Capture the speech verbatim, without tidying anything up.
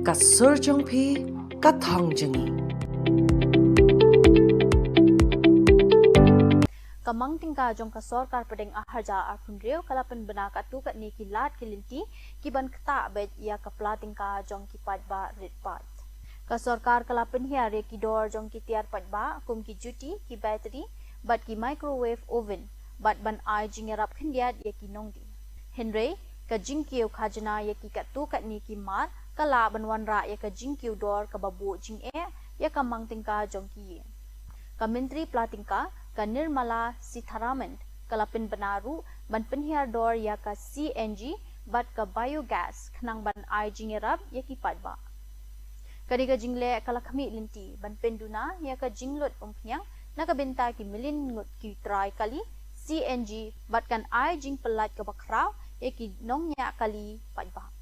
Ka sur jong phi, ka thong jong ngi. Ka mang tyngka jong ka sorkar pdeng arhajar arphew hynriew ka la pynbna katto katne ki lad ki lynti ki ban ktah beit ïa ka pla tyngka jong ki paidbah rit paid. Ka sorkar ka la pynhiar ïa ki dor jong ki tiar paidbah kum ki juti, ki battery bad ki microwave oven bad ban ai jingïarap khyndiat ïa ki nongdie. Hynrei ka jingkiew khajna ïa ki katto katne ki mar ka lah ban wanrah ïa ka jingkiew dor kaba buh jingeh ïa ka mang tyngka jong ki ïing. Ka Myntri Pla Tyngka, ka Nirmala Sitharaman, ka la pynbna ruh ban pynhiar dor ïa ka C N G bad ka biogas khnang ban ai jingïarap ïa ki paidbah. Kane ka jingleh ka la khmih lynti ban pynduna ïa ka jinglut umphniang na ka bynta ki million ngut ki trai kali C N G bad kan ai jingpyllait kaba khraw ïa ki nongñiah kali paidbah.